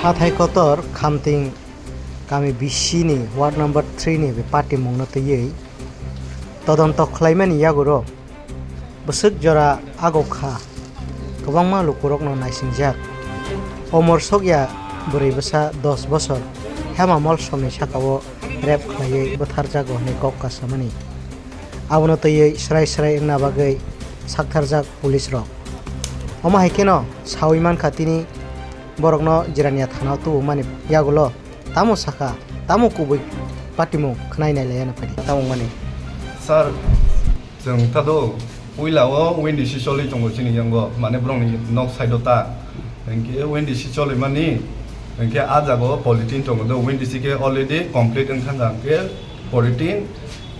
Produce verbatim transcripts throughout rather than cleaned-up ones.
Hathai kotor Khamting kami bisini ward number three ni be patimungno twiwi todonto khlaimani yagoro bwswk jora agok kha, kwbangma lukurokno naisingjak. Omor sokya bwrwi bwsa dos bosor Hema Molsomni sakao rape khlaiwi bwtharjago hwnwi kok kasamani. Abono twiwi srai srai wngna bagwi saktharjak police rok. Omo hai kheno sawi mankha tini borokno Jirania thana o tubumani yagulo tamo sakha, tamo kubui patimung khwnai nai laiya na phaidi tamo mani. Sir, chwng ta do, puila o Windy si choli tongo chini yango, mane borokni nok side o ta. Hinkhe Windy si choli mani, hinkhe a jaga o polythene tongo do, Windy si khe already complete wngkha, hinkhe polythene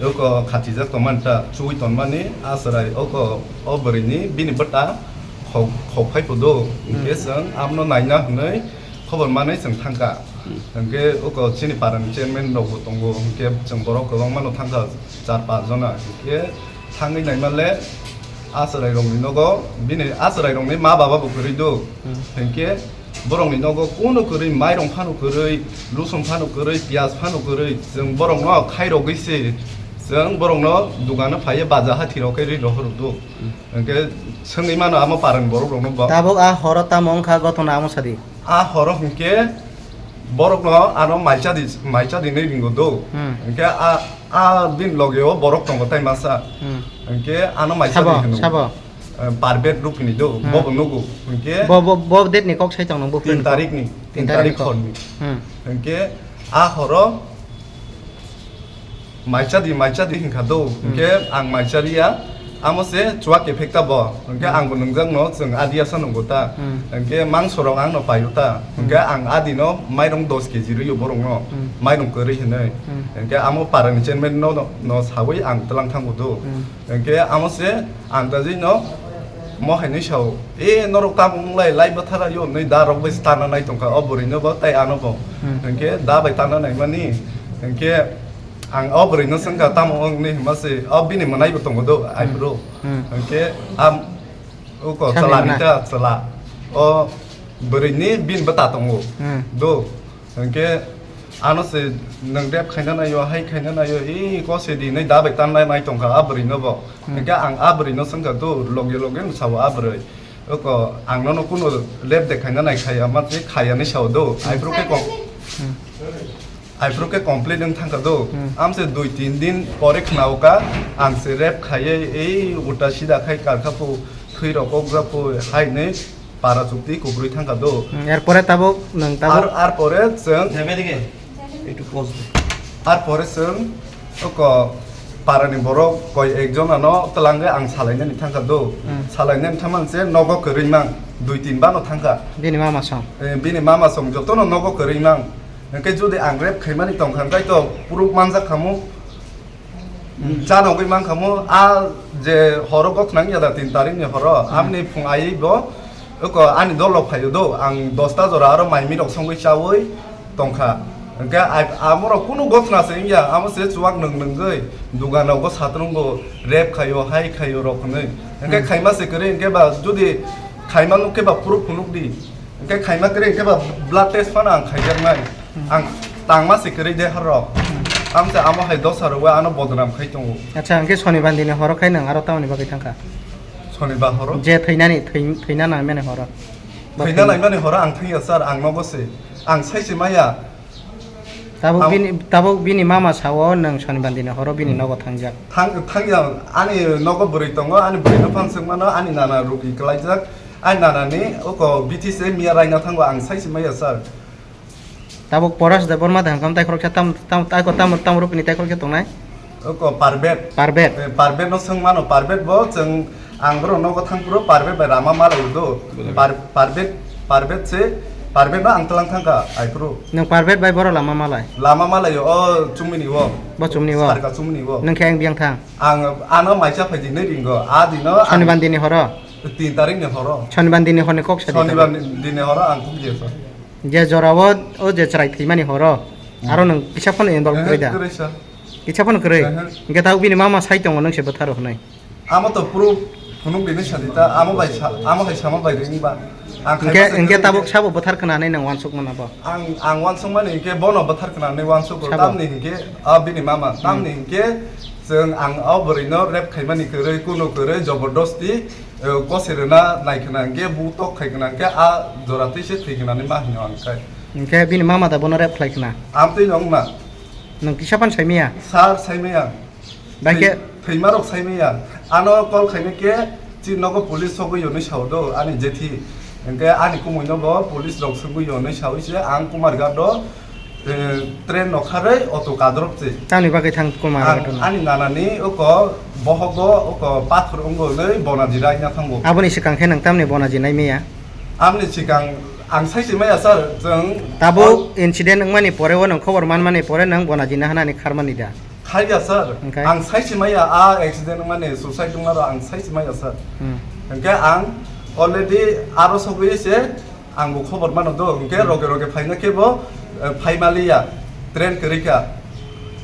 oko khachijak tongmani ta, chuwi tongmani, a chwrai oko o bwrwini bini bwta khok, khok phai phudo. Hinkhe Hmm. chwng abono naina hwnwi khobor manwi chwng thangkha. Hmm. Hinkhe oko chini parani chairman rokbo tongo, hinkhe chwng borok kwbangmano thangkha, char panch jona. Hinkhe thangwi naimale a chwrai rokni nogo, bini a chwrai rokni ma baba bo kwrwi do. Hmm. Hinkhe borokni nogo kunu kwrwi, mairong phano kwrwi, lusong phano kwrwi, piyaj phano kwrwi, chwng borokno khairogwi se, chwng borokno dugano phaiwi baja hathi rok khe ri rohor do. Hmm. Hinkhe swngwi mano amo parani borok rokno bo. Tabuk a horo tamo wngkha gothona amo sadi? A horo hinkhe borokno ano maichadi, maichadi hinwi ringo do. Hmm. Hinkhe a, a bini logeo borok tongo tai masa. Hmm. Hinkhe ano maichadi Sabo, hino. Sabo? Eh, Parbet Rupini do, Hmm. bobo nugo. Hinkhe Bo, bo, bo date ni kok sai tong nang bo tin friend ko? Tarikni, Tin tin tarik tarik ni kok. Khorni. Hmm. Hinkhe a horo maichadi, maichadi hinkha do. Hmm. Hinkhe ang maichariya, amo se chuak ephek ta bo. Hinkhe Hmm. angbo nungjakno chwng adiya sa nungo ta. Hmm. Hinkhe mangsorok angno paio ta. Hmm. Hinkhe ang adino mairong dos kg rwio borokno. Hmm. Mairong kwrwi hinwi. Hmm. Hinkhe amo parani chairman no, no, no sawi ang twlang thango do. Hmm. Hinkhe amo se ang ta jino mo hai nwi sao, "E, norok tamo wnglai, lai bwthara yo," hwnwi da rok bai tana nai tongkha o bwrwino bo tei ano bo. Hmm. Hinkhe da bai tana naimani, hinkhe ang o bwrwino swngkha, "Tamo wng?" hwnwi hwnma se, o bini mwnai bo tongo do, Hmm. aibro. Hmm. Hinkhe am, uko Sani chwla mwnai. Rita, chwla. O bwrwini bini bwta tongo. Hmm. Do. Hinkhe ano se nwng rep khaina naio, hai khaina naio, e kose di hinwi da bai tanlai mai tongkha a bwrwino bo. Hmm. Hinkhe ang a bwrwino swngkha, "Do, loge loge no sao a bwrwi. Oko ang nono kuno rep de khaina nai khaya ma se khaya ni sao do." Hmm. Aifru khe kom-, Hmm. aifru khe complete wng thangkha do. Hmm. Am se dui tin din pore khnaoka ang se rep khaiye ei ulta sida khai karkha phu, thwi rok kokjak phu hai hinwi para chukti kubrwi thangkha do. Hmm, erpore tabuk nwng tabuk Ar, ar pore chwng Jai bai dike. Etu pause de. Ar pore chwng oko parani borok koi ekjon ano twlangwi ang salainani thangkha do. Hmm. Salainani thangmani se nogo kwrwi mang, dui tin bano thangkha. Bini mama song. Eh, bini mama song jotono nogo kwrwi mang. Hwnkhe jodi ang rep khaimani tongkha, hwnkhe to proof manjak khamu. Chana wngwi mankha mo, a je horo gokhnang ya da tin tarikni horo, Hmm. amni phung aiwi bo, oko ani dol rok phaio do, ang dosta jora aro mai mirok songwi chawi tongkha. Hwnkhe ai, amorok kunu gokhna se wngya, amo se chuwak nwng nwngwi, dugan rogo satrungo rep khaio, hai khaio rok hwnwi. Hwnkhe Hmm. khaima se kwrwi, hwnkhe ba jodi khaima nuk khe ba proof phunuk di. Hwnkhe khaima kwrwi hwnkhe ba blood test phano ang khaijaknai. Hmm. Ang tangma se kwrwi de harrok. Hmm. Amsa amo hai dosa rwwi ano bodnam khai tongo. Acha, hwnkhe Sonibar dini horo khai nwng aro tamoni bagwi thangkha? Sonibar horo? Je thwinani, thwi-, thwina naimani horo. Thwina naimani horo ang thangya sir, ang nogo se. Ang sai se maya. Tabuk Am- bini, tabuk bini mama sao nwng Sonibar dini horo bini Hmm. nogo thangjak. Thang, thangya, ani nogo bwrwi tongo, ani bwrwino phang swngmano, ani nana rugi kwlaijak. Ai nanani oko B T C miya raina thango ang sai se maya sir. Tabuk Poras Debbarma de hwnkha taikhoroksa tam, tam, taiko tam, tam rupini taikhoroksa tongnai? Oko Parbet. Parbet. Eh, Parbet no swngmano, Parbet bo chwng ang borok nogo thangphuru Parbet bai rama malai do. Boleh. Par-, Parbet, Parbet se, Parbet no ang twlang thangkha aiphuru. Nwng Parbet bai borok lama malai? Lama malai o chumini o. Bo chumni o? Sarka chumni o. Nwng khe ang biyang thang? Ang ano maisa phaidi nai ringo, a dino ang Sonibar dini horo? Tin tarik ni horo. Sonibar dini horni kok sadi Sonibar tabuk? Ni, dini horo ang kok je sir. Je jora o, o je chwrai thwimani horo, Hmm. aro nwng kisa phano involve Eh, kwrwi da? Kwrwi sir. Kisa phano kwrwi? Eh, eh. Hwnkhe tabuk bini mama sai tongo nwng se bwtharo hwnwi? Amo to proof Phunuk bini sadi ta, amo bai sa, amo hai sama bai ring ba. Ang Hingke, khaiba hingke se tabuk hingke sabo bwthar khna hinwi nang wansuk mano bo? Ang, ang wansuk mani hingke bono bwthar khna hinwi wansuk Sabo? Tamni hingke a bini mama, Hmm. Tamni hingke chwng ang o bwrwino rape khaimani kwrwi, kunu kwrwi, jobordosti, eh, kosi rwna nai khna hingke, bu tok khai khna hingke, a jora twi se thwi khna hinwi ma hino ang khai. Hingke bini mama da bono rape khlai khna? Amtwi nong na. Nwng kisa phan saimaya? Sir, saimaya. Bai khe Thwi-, thwima rok saimaya. Ano call khaina khe chini nogo police sogwi hwnwi sao do ani jethi. Hwnkhe ani kumui nogo police rok swngwi hwnwi saui se ang Kumarghat o, eh, train no kharwi auto kadrop se. Tamni bagwi thang Kumarghat o? Ang ani nanani oko bohogo oko pathor wngo hwnwi Bonaji raina thango. Aboni swkang khe nwng tamni Bonaji nai maya? Amni swkang ang sai se maya sir, chwng Tabuk incident wngmani pore o nwng khobor manmani pore nwng Bonaji na hanani kharmani da? Khaiya sir, Hwnkhe? Ang sai se maya, a accident wngmani suicide wngma rok ang sai se maya sir. Hmm. Hwnkhe ang already aro sogwi se ang bo khobor mano do, hwnkhe Hmm. roge roge phaina khe bo, eh, phai maliya, train kwrwi kha.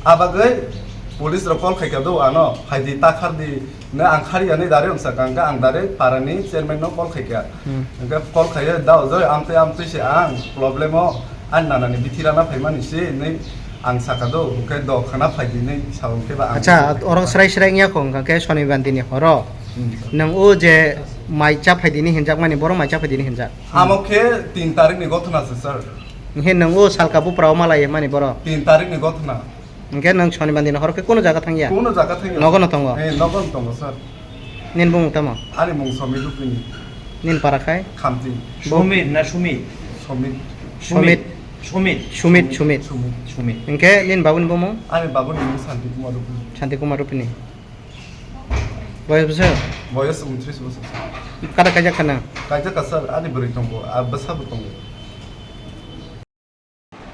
A bagwi police rok call khai kha do ano, phaidi ta khardi, no ang khari ani direct wngsa kha, hwnkhe ang direct parani chairman no call khai kha. Hmm. Hwnkhe call khaiya, "Da ojoi, amtwi amtwi se ang problem o, ani nanani bithi rana phaimani se," hinwi ang sakha do, hwnkhe do khana phaidi hinwi sa hwnkhe ba ang Acha, oro srai srai wngya kho, hwnkhe Sonibandi ni horo. Hmm. Nwng o je mai cha phaidi hinwi hinjak mani, boro mai cha phaidi hinwi hinjak. Amo khe tin tarik ni gothona se, sir. Hwnkhe nwng o salka bupra o malai mani boro? Tin tarik ni gothona. Hwnkhe nwng Sonibandi ni horo khe kuno jaga thangya? Kuno jaga thangya. Nogo no tongo? Eh, nogo no tongo, sir. Nini bumung tamo? Ani mung Somit Rupini. Nini para khai? Khamti. Bo- Somit na Sumit? Somit. Somit. Somit. Sumit, Sumit. Sumit. Sumit. Hwnkhe nini babuni bumung? Ani babuni bumung Santi Kumar Rupini. Santi Kumar Rupini. Boyos bwswk? Boyos untris bosor. Kada kaijak khana? Kaijak ka, sir, ani bwrwi tongo, a bwsa bo tongo.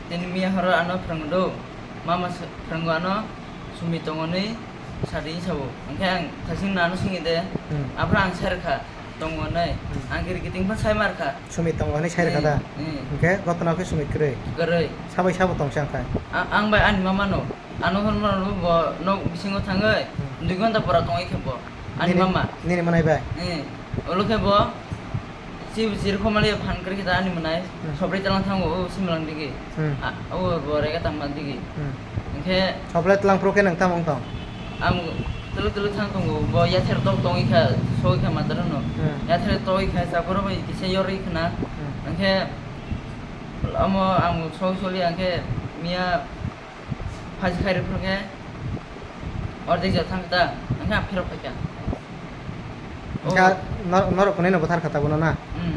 Tini miya horo ano phwrwngdo, mama se-, phwrwngo ano Sumi tongo hinwi sadi sabo. Hwnkhe ang thasing nano singide, Hmm. Aphuru ang sai rwkha tongo hinwi. Hmm. Ang kiri kiting phano sai ma rwkha. Sumi tongo hinwi sai rwkha da? Hmm, hmm. Hwnkhe gotna khe Sumi kwrwi? Kwrwi. Sabai sabo tongsa wngkha? A-, ang bai ani mama no. Ano hwnmano bo nok bisingo thangwi Hmm. dui ghonta pora tongwi khe bo. Ani Nini, mama. Nini mwnai bai? Eh, ulo khe bo, si, si rwkho maliya phan kwrwi khe ta ani mwnai, Hmm. Sobrwi talang thango, o Simlang digi. Hmm. A, o bo rega tangma digi. Hmm. Hwnkhe Sobrwi talang phuru khe nwng tamo wng tong? Ang tulu tulu thang tongo, bo yather tok tongwi kha, sogwi kha mataro no. Hmm. Yather togwi kha, sa phuru bai kisa yorwi khna. Hmm. Hwnkhe amo ang sogwi soli ang khe miya Phaji khairok phuru khe ordek jora thang kha ta, hwnkhe ang phirok phai kha. Hwnkhe Oh. nor-, norok hwnwi no bwthar kha ta bono na? Hmm.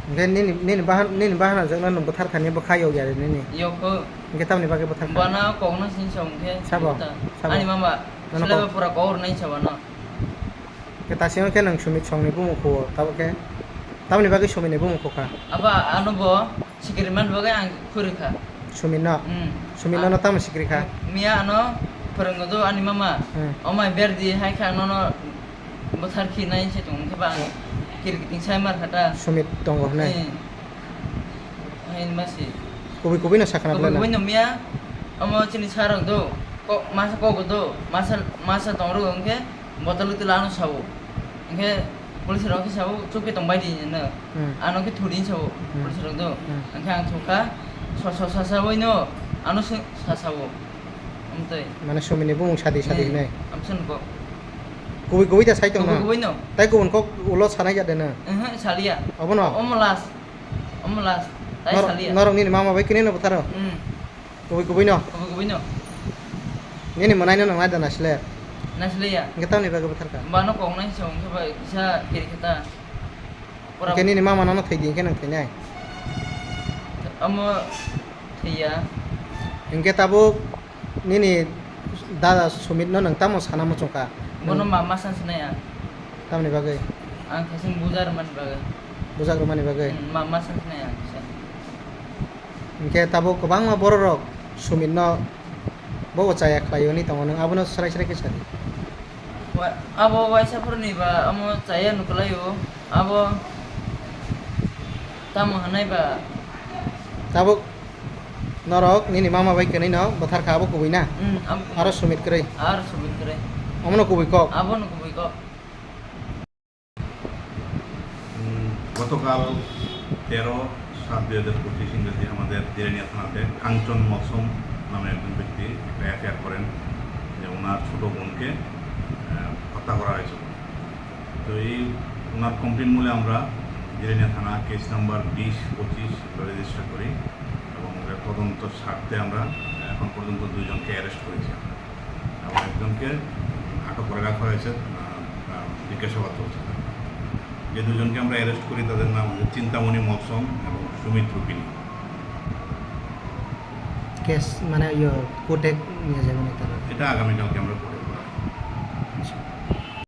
Hwnkhe nini, nini bahan, nini bahan jwkno nwng bwthar thani bwkha yok ya nini? Yok kho. Hwnkhe tamni bagwi bwthar kha? Bana kokno sini sa hwnkhe Sabo? ta. Sabo? Ani mama, Nono silaiba kok- pura kok rwnai sa bana. Khe ta sino khe nwng Sumit songni bumung kho, tabuk khe tamoni bagwi Sumit ni bumung kho kha? Abo ano bo sikiri man bagwi ang khuri kha. Sumit no? Hmm. Sumit no, Ah. no tamo sikiri kha? Miya ano phwrwngdo ani mama. Hmm. O mai berdi hai kha nono bwthar khi nai se tong khe ba ang kiri kiting sai mar kha ta. Sumit tongo hwnwi? Hmm. Hai ma si. Kubui kubui no sakha na Kubui bwlai na? Kubui no miya omo chini sir rok do. Ko masa kok do. Masa, masa tong ro hwnkhe. Bottle tila ano sao. Hwnkhe police rok khe sao, "Chukhe tongbai di," hino. Hmm. Ano khe thudi sao, Hmm. police rok do. Hmm. Hwnkhe ang thukha, so, so, sa, sa, oi no, ano se, sa, sao. Amtwi. Mane Sumini bumung sadi, sadi Hmm. hinai. Amsongo. Kubui, kubui da sai tong Kubui, na? Kubui no. Tai kubun kok ulo sanai jade na? Ehe, salia. Obo no? Omo last. Omo last. Tai Nor-, salia. Norok nini mama bai kini no bwtharo? Hmm. Kubui kubui no? Kubui kubui no. Nini mwnaino nang naida naisle? Naisle ya. Hwnkhe tamni bagwi bwtharkha? Bano koknai se hwnkhe bai kisa kiri khe ta. Pura Hwnkhe nini mama nono thwi di hwnkhe nang thwinai? Omo thwi ya. Hwnkhe tabuk nini dada Sumitno nwng tamo sana muchungkha? Bono Nwng ma, ma san sinai ang. Tamni bagwi? Ang thasing bujar man bagwi. Bujak rwmani bagwi? Hmm, ma, ma san sinai ang kisa. Hwnkhe tabuk kwbangma bororok Sumitno bo bo chaya khlai hwnwi tongo, nwng abono srai srai khe sa di. Wa-, abo waisa phuruni ba amo chaya nuklaio, abo tamo hwnai ba. Tabuk norok nini mama bai kwnwi no bwthar kha, abo kubui na? Hmm, abo kubui. Aro Sumit kwrwi? Aro Sumit kwrwi. Omono kubui kok? Abono kubui kok. গতকাল তেরো সাত দুই হাজার পঁচিশ ইংরেজি আমাদের জিরানিয়া থানাতে কাঞ্চন মলসম নামে একজন ব্যক্তি একটা এফআইআর করেন যে ওনার ছোট বোনকে আহ, হত্যা করা হয়েছে। তো এই ওনার কমপ্লেন মূলে আমরা জিরানিয়া থানা কেস নাম্বার বিশ পঁচিশ রেজিস্টার করি এবং এর তদন্ত স্বার্থে আমরা এখন পর্যন্ত দুইজনকে অ্যারেস্ট করেছি এবং একজনকে আটক করে রাখা হয়েছে। আহ, আহ, জিজ্ঞাসাবাদ চলছে। যে দুজনকে আমরা অ্যারেস্ট করি তাদের নাম হচ্ছে চিন্তামণি মলসম এবং সুমিত রুপিনী। কেস মানে ইয়ে কোর্টে নিয়ে যাবেন তারা? এটা আগামীকালকে আমরা কোর্টে